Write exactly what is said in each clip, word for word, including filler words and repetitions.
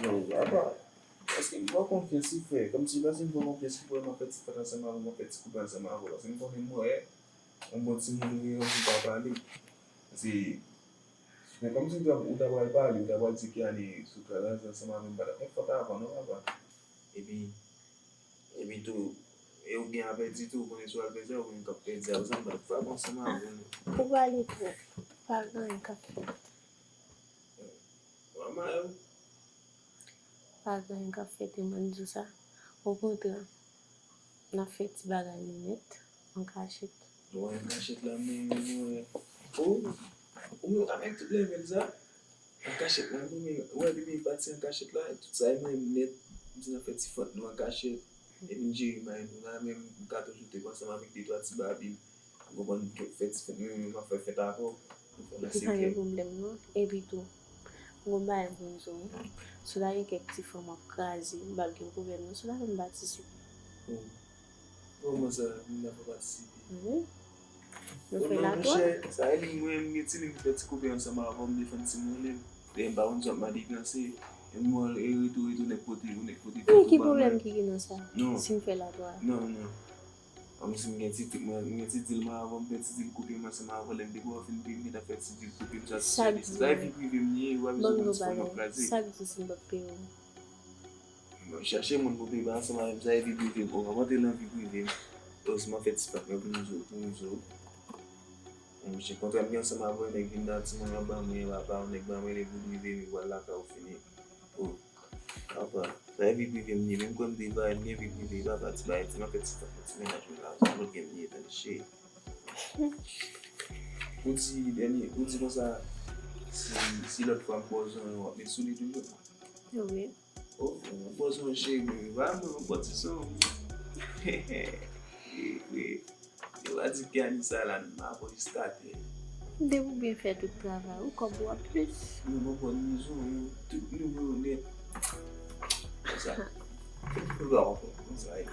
Non, apa. Paske m fè w konfyans, wi frè. Kòmsi paske m fè w konfyans, wi frè, m ap fè ti fèt ansanm avè w, m ap fè ti koupe ansanm avè w. Paske m konnen m wè yon bon timoun ou ye, yon moun pa pale. Se, men kòmsi ou ta, ou ta pral pale, ou ta pral di Kiane sou kraze ansanm avè m, m pa t ap fè fòt avan, non, papa. Epi, epi tou, e ou gen a pèdi tou, ou konnen si w al pèdi a, ou konnen k ap pèdi a, ou sanble ak frap ansanm avè nou. Ou pale twòp, pa gen anyen k ap fèt. Manman yo. Pa gen anyen k ap fèt, e mwen di w sa. Okontrè, n ap fè ti bagay nou nèt, an kachèt. Bon, an kachèt la, men, men, oh, ou menm avèk tout lèvèl sa, an kachèt la, men, men, ou wè, depi pati an kachèt la, tout sa, e mwen nèt, m di n ap fè ti fòt nou an kachèt. Epi m jere may nou la, men m ka toujou te ansanm avèk de twa ti babi. Ou konprann, fè ti fèt, mwen menm, m ap fè fèt avè w. Nou fè nan sekrè. Epi pa gen pwoblèm, non. Epi tou, m gon bagay pou m di w, wi. Si w ta gen kèk ti fanm w ap kraze, m p ap gen pwoblèm, non. Si w ta fè m patisipe. Oh. Kòman sa, m ta fè patisipe? Wi. Nou fè la twòp. Monchè, sa vle di mwen, m gen ti liy m fè ti koupe ansanm avè w, m defann ti mwen menm. Dayè m pa konn sa w ap maniganse. E mwen, e retou, retou, nèk pote, ou nèk pote. Men ki pwoblèm ki gen nan sa? Non. Si m fè la twòp. Non, non. Kòmsi m gen ti, mwen, m gen ti dil mwen avè w, m fè ti dil koupe m ansanm avè w, lè m te bò w fin peye m, m gentan fè ti dil koupe m, sa ti sèvis. Sa e vi prive m li ye, ou pa bezwen konn ti fanm ap kraze. Sa k di si m p ap peye w? Mwen chache moun pou peye ansanm avè m, sa e vi prive m, ou pa rantre nan vi prive m. Ozman fè ti fèt mwen pou m di w, pou m di w. Monchè, kontrè m gen ansanm avè w, nèg vin nan timoun nan ban mwen, papa, yon nèg ban mwen, li pou prive m, li pral lakay ou fini. Oh, papa, sa e vi prive m li ye, menm kwè m te vale, m gen vi prive, papa, ti bagay, ti m ap fè ti fèt, ti mennaj mwen la, se yon lòt game li ye, tande, cheri. Ou di, dènye, ou di konsa, si, si lòt fwa m ba w zòn, w ap met sou li toujou? Wi. Oh, m ba w zòn, cheri, men pa mwen, m ba w ti zòn. Wi, wi. Yo pa di Kiane sa la, m ap jiskaten. Depi w byen fè tout travay ou, kòb ou ap plis. Yo pa ba w ni zòn, yo, tout nivo yo nèt. Konsa. Ou pa konprann konsa, e.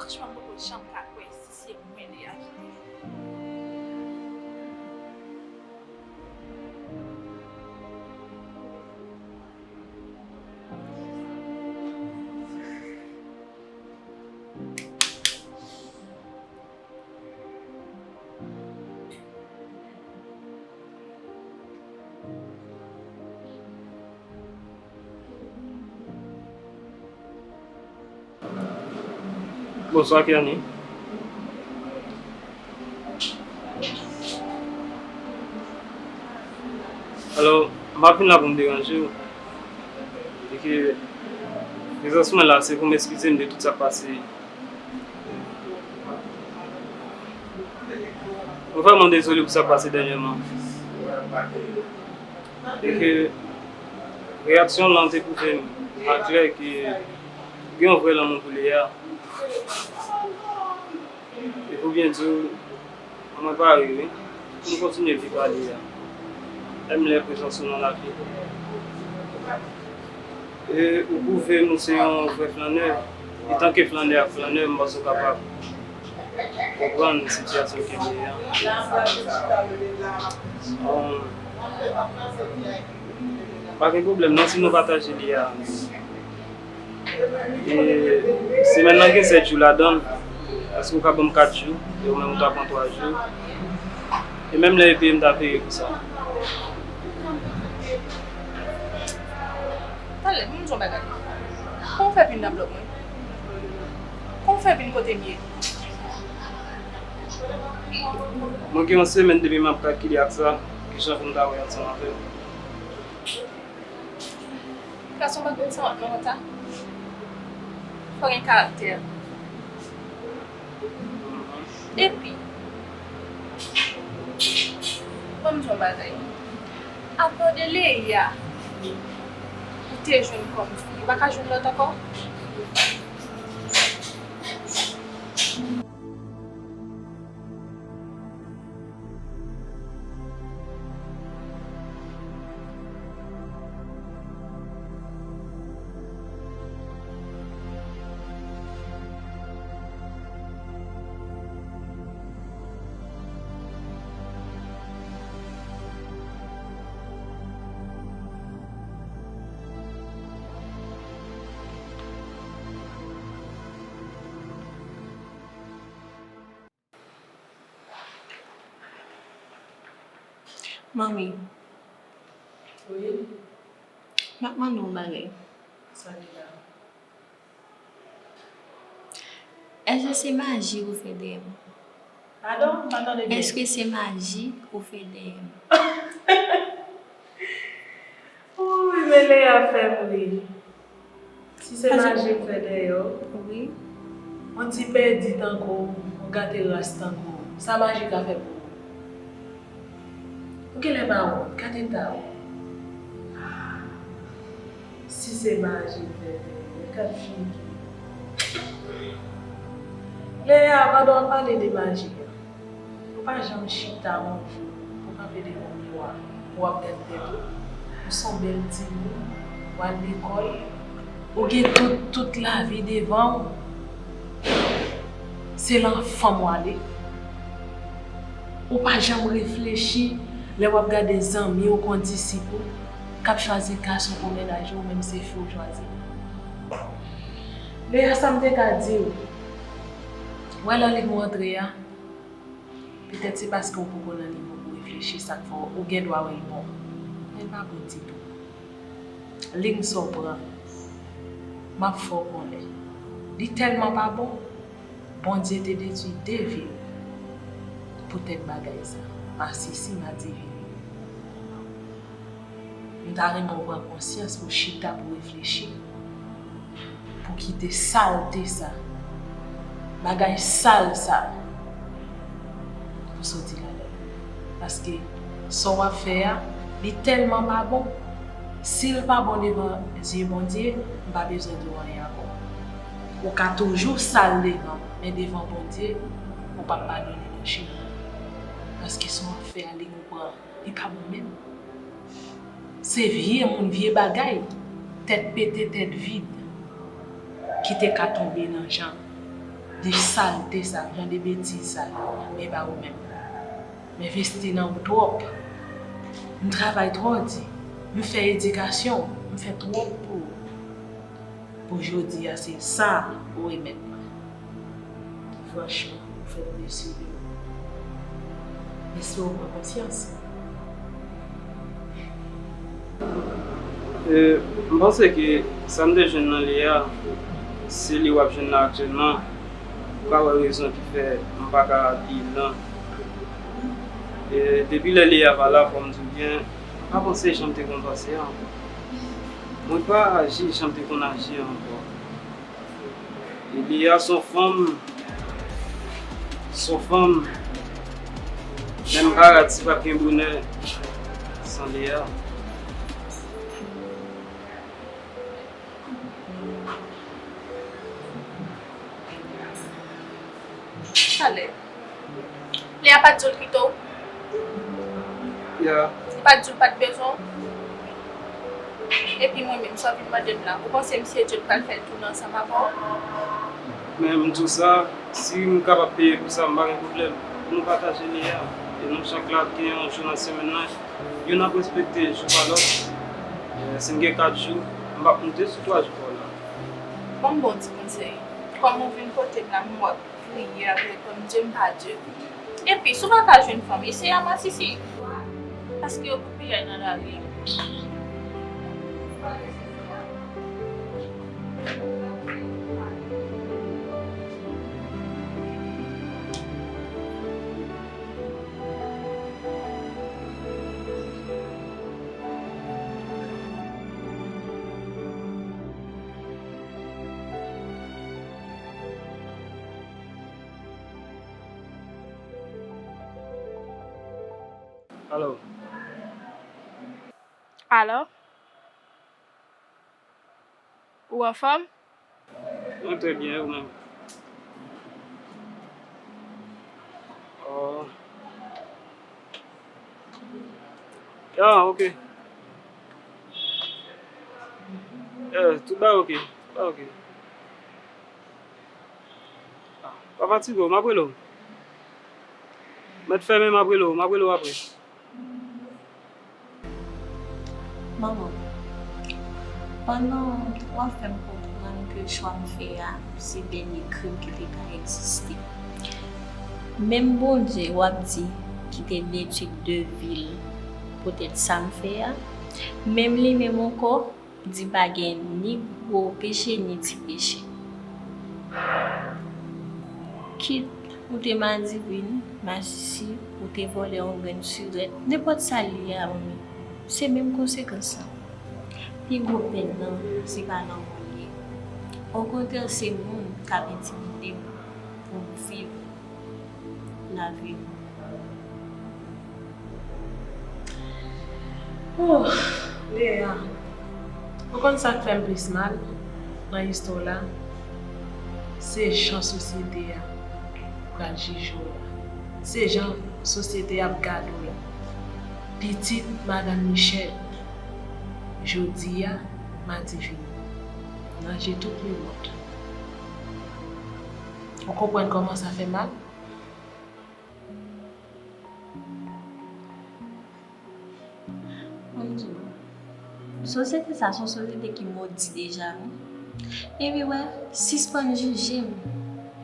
Franchman, m poko janm ka kwè si se mwen li a ki te. Bonswa, Kiane. Alò, m pa vin la pou m deranje w. E ke prezans mwen la, se pou m eskize m de tout sa k pase. Mwen vrèman dezole pou sa k pase dènyèman. E ke reyaksyon w lan te pwouve m aklè ke gen yon vrè lanmou pou Lea. E pou byen di w, mwen pare, wi, pou m kontinye viv a Lea. Menm lè prezans ou nan lavi. E ou pwouve m ou se yon vrè flannè. Etanke flannè ak flannè, m panse w kapab konprann sitiyasyon ke m ye a. Um, pa gen pwoblèm non, si nou pataje li a. E semèn nan gen sèt jou ladan l. Èske w ka ban m kat jou? E ou menm ou ta pran twa jou. E menm lè e peye m ta peye pou sa. Talè, ban m di w yon bagay. Kòman w fè vin nan blòk mwen? Kòman w fè vin kote m ye? Mwen gen yon semèn depi m ap kalkile ak sa, kijan pou m ta wè ansanm avè w. Gason pa konn sa w ap nan wanta. Fò gen karaktè. Epi, ban m di w yon bagay. Apa de Leya, te jwenn kòm fi, ou pa ka jwenn lòt ankò? Manmi, wi, m ap mande w yon bagay. Sa ki la? Èske se maji ou fè dèyè m? Padon, m pa tande byen. Èske se maji ou fè dèyè m? Wi, men Leya fè m ri. Si se maji m fè dèyè w, wi, yon ti pèdi tankou w, yon gate ras tankou w, sa maji ka fè pou ou? Ou genlè pa wont, gade ta w. Si se maji m fè dèyè w, gad figi. Leya, pandan w ap pale de maji a, ou pa janm chita yon jou pou kanpe devan miwa pou w ap gad tèt ou? Ou se yon bèl timoun, w al lekòl, ou gen tout, tout lavi devan w. Se lan fanm w ale. Ou pa janm reflechi lè w ap gade zanmi w, kondisip ou, k ap chwazi gason pou mennaj ou, ou menm se fi w chwazi. Leya, sa m te ka di w, wè lè lig ou antre a, petèt se paske w poko nan nivo pou reflechi, sa k fè w gen dwa wè l bon. Men l pa bon ditou. Lig sa w pran, m ap fè w konnen, li tèlman pa bon, Bondye te detwi de vi l poutèt bagay sa. Masisi m a di vi l. M ta renmen w pran konsyans, pou w chita, pou w reflechi, pou w kite salte sa, bagay sal sa, pou w soti ladan l. Paske sa w ap fè a, li tèlman pa bon. Si l pa bon devan zye Bondye, m pa bezwen di w anyen ankò. Ou ka toujou sal devan m, men devan Bondye, ou p ap padone nan chemen. Paske sa w ap fè a, li ou pran, li pa bon menm. Se vye moun, vye bagay, tèt pete, tèt vid, ki te ka tonbe nan jan de salte sa, jan de betiz sa, men pa ou menm. M envesti nan ou twòp. M travay twò di. M fè edikasyon, m fè twòp pou ou. Pou jodi a, se sa ou remèt mwen. Franchman, ou fè m desi de ou. M espere w pran konsyans. E, m panse ke sa m te jwenn nan Leya, se li w ap jwenn la aktyèlman. Ou ka wè rezon ki fè m pa ka di l lan. E, depi lè Leya pa la, fò m di w byen, m pa panse jan m te konn panse a ankò. Mwen pa aji jan m te konn aji a ankò. E Leya se yon fanm, se yon fanm, menm paradi pa p gen bonè san Leya. Talè. Leya pa t di w l kite w? Ya. Li pa t di w l pa t bezwen w? Epi mwen menm, sa w vin mande m la, ou panse m serye, m pral fè l tounen ansanm avè w? Men m di w sa, si m kapab peye pou sa, m pa gen pwoblèm. Nou pataje Leya. E nou chak la gen yon jou nan semèn nan. Youn ap respekte jou pa lòt. E, si m gen kat jou, m p ap moute sou twa jou pa w la. Ban m ba w ti konsèy. Kòm ou vin kote m la, m wè w ap priye avèk Bondye, m pa Dye. Epi, si w pa ka jwenn fanm, eseye a masisi. Paske yo pou piyay nan lari a. Alo. Alo? Ou anfòm? Mwen trè byen, e ou menm? Oh. Ah, ok. Eh, tout bagay ok. Tout bagay ok. Ah, pa fatige w, m ap rele w. Mèt fèmen, m ap rele w, m ap rele w apre. Manman, pandan w ap fè m konprann ke chwa m fè a se dènye krim ki te ka egziste, menm Bondye w ap di ki te detwi de vi l poutèt sa m fè a, menm li menm ankò di pa gen ni gwo peche ni ti peche. Kit ou te madivin, masisi, ou te vòlè yon grenn sirèt, nenpòt sa l ye a, manmi, se menm konsekans lan. Pi gwo pèd lan, se pa lanmò l ye. Okontrè, se moun k ap entimide m pou m viv lavi m. Oh, Léa, ou konn sa k fè m plis mal nan istwa w la? Se jan sosyete a pral jije w la. Se jan sosyete a ap gade w la. Pitit Madanm Michel, jodi a, madivin, nan je tout lemonn. Ou konprann kòman sa fè mal? Ann di w, sosyete sa se yon sosyete ki modi deja, wi. Epi wè, sispann jije m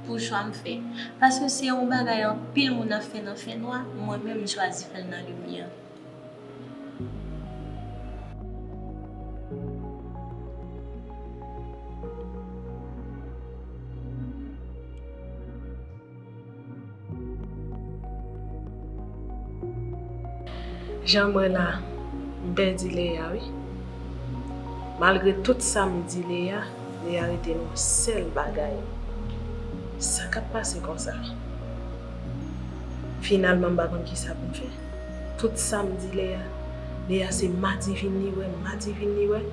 pou chwa m fè. Paske se yon bagay anpil moun ap fè nan fènwa, mwen menm m chwazi fè l nan limyè. Jan m wè la, m pèdi Léa, wi. Malgre tout sa m di Léa, Léa rete nan yon sèl bagay. Sa k ap pase konsa? Finalman, m pa konn kisa pou m fè. Tout sa m di Léa, Léa se madivin li wè, madivin li wè.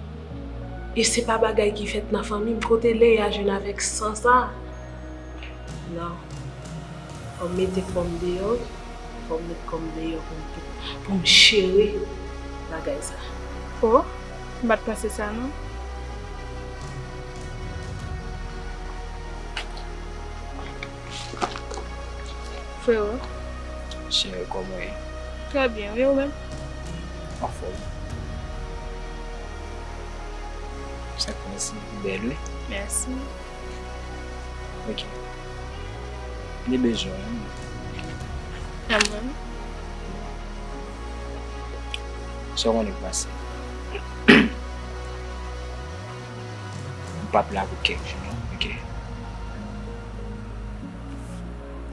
E se pa bagay ki fèt nan fanmi m. Kote Léa jwenn avèk san sa? Non. Fò m mete kò m deyò, wi. Fò m met kò m deyò pou m, pou m jere bagay sa. Oh, m pa t panse sa non. Frero. Cheri, kòman w ye? Trè byen, wi, ou menm? Anfòm. Sa k pase? Ou bèl, wi. Mèsi. Ok. Li bezwen w. Nan mwen. Sa w konnen k pase? M p ap la pou kèk jou, non, ok?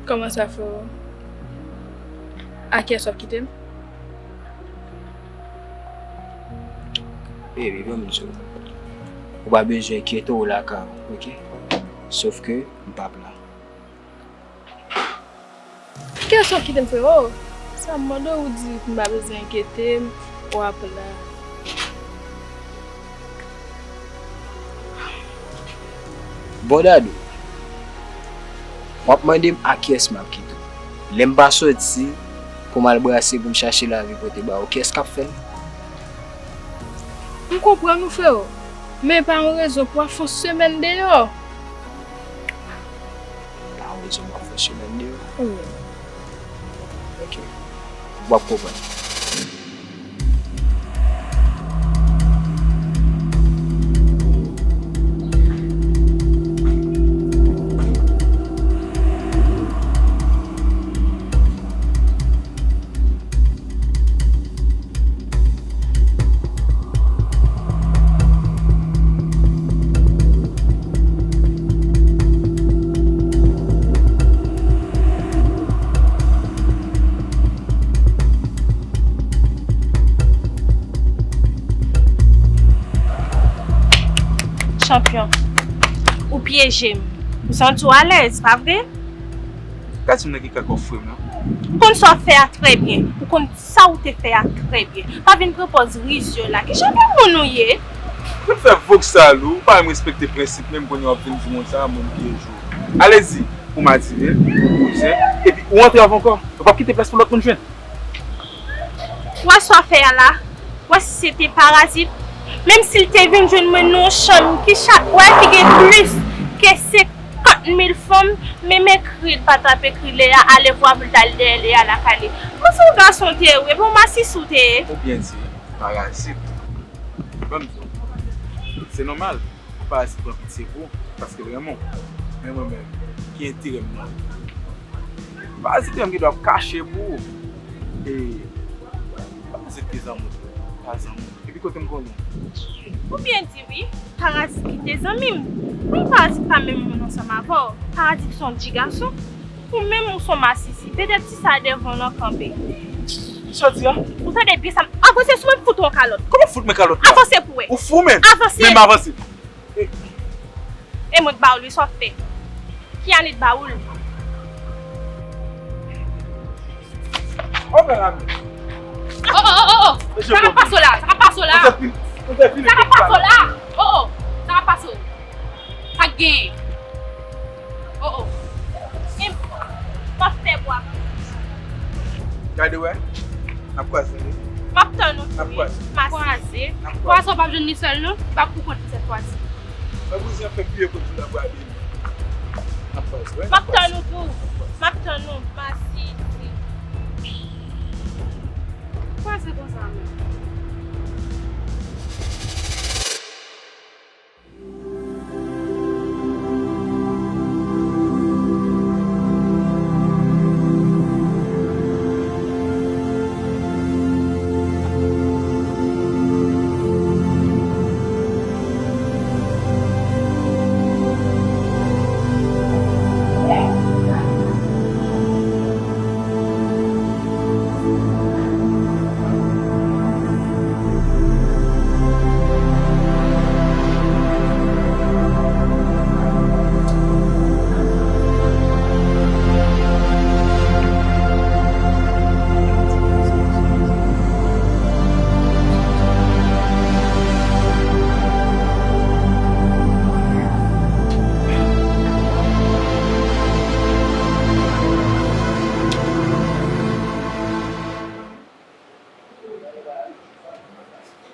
Kòman sa, frero? A kiyès w ap kite m? Baby, ban m di w. Ou pa bezwen enkyete w lakay ou, ok? Sòf ke m p ap la. Kiyès w ap kite m, frero? Sa m mande w, ou di m pa bezwen enkyete m, w ap la. Bon, Dadou, w ap mande m a kiyès m ap kite w. Lè m pa soti pou m al brase, pou m chache lavi pote ba ou, kiyès k ap fè l? M konprann ou, frero, men pa yon rezon pou w ap fè yon semèn deyò. Pa yon rezon pou w ap fè yon semèn deyò? Wi. Ok. W ap konprann. Chanpyon, ou pyeje m. M santi w alèz, pa vre? Gad si m nan ki kaka w fre m nan. M konn sa w ap fè a trè byen. M konn sa w te fè a trè byen. Pa vin pran pòz rizyè la. Ki jan de moun ou ye? Ou fè voksal ou, ou pa menm respekte prensip menm, kounye a w ap vin di moun sa, moun pyeje w. Alezi, ou madivin, ou bouzen, epi ou antrave ankò. Ou p ap kite plas pou lòt moun jwenn. Ou wè sa w fè a la? Ou wè si se te parazit? Menm si l te vin jwenn mwen nan yon chanm ki chak, ou wè ki gen plis ke senkant mil fanm, menm ekri l pa t ap ekri Lea, alevwa pou l t al dèyè Lea lakay li. Mwen se yon gason te ye wi, epi yon masisi w te ye. Ou byen di, parazit. Ban m di w, se nòmal pou parazit pran pitye pou ou, paske l renmen w. Men mwen menm, ki enterè m nan ou? Parazit li menm gen dwa ap kache pou ou. E parazit ki zanmi w, pa zanmi w. Epi kote m konnen w? Ou byen di wi, parazit ki te zanmi m. Wi, parazit pa menm moun ansanm avè w. Parazit se yon ti gason. Ou menm ou se yon masisi. Petèt ti sa devan w lan kanpe. Sa w di a? Ou tande byen sa m avanse sou mwen fout ou yon kalòt. Kòman fout mwen kalòt la? Avanse pou wè. Ou fou menm? Avanse. Men m avanse. E mwen k ba w li, sa w fè? Ki ane t ba w li? Oh, oh, oh, oh, oh. Sa k ap pase w la? Sa k ap pase w la? Sa k ap pase w la? Oh, oh. Sa k ap pase w? Sa k genyen? Oh, oh. E m ap fè bwa. Gade wè. N ap kwaze wi. M ap tann ou tou wi. N ap kwaze. Kwaze. N ap kwaze. Kwaze w p ap jwenn li sèl non. Li p ap pou kont li sèl kwaze. Mwen bouzen fè kriye kot vin nan bwa de. N ap kwaze wi. M ap tann ou tou. M ap tann ou. Masisi. Kwaze konsa menm.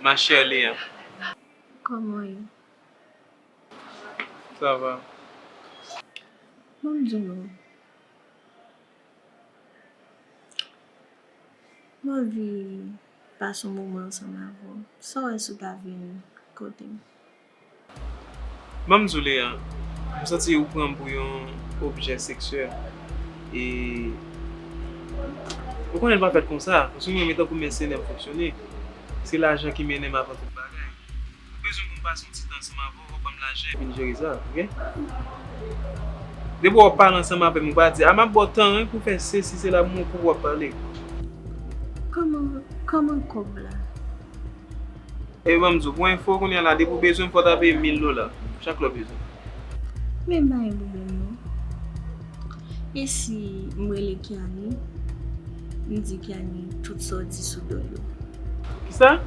Ma chère Léa. Kòman w ye? Ça va. Ban m di w non. M anvi pase yon moman ansanm avè w. Sa w wè si w ta vin kote m? Ban m di w, Léa, m santi ou pran m pou yon objè seksyèl. E ou konnen l pa fèt konsa. Ou sou mwen, men tankou mèsenè m fonksyone. Se lajan ki mennen m avan tout bagay. Ou bezwen pou m pase yon ti tan ansanm avè w, w ap ban m lajan epi n jere sa, oke? Depi w ap pale ansanm avè m, ou pa di, "A, m ap ba w tan, wi, pou w fè sesi, sela," pou w ap pale. Kòman, kòman kòb la? Epi ban m di w, pou enfo, kounye a la, depi w bezwen m, fò w ta peye mil dola chak lè w bezwen. Men m pa gen pwoblèm non. E si m rele Kiani, m di Kiani tout sa w di sou dòl yo? Kisa?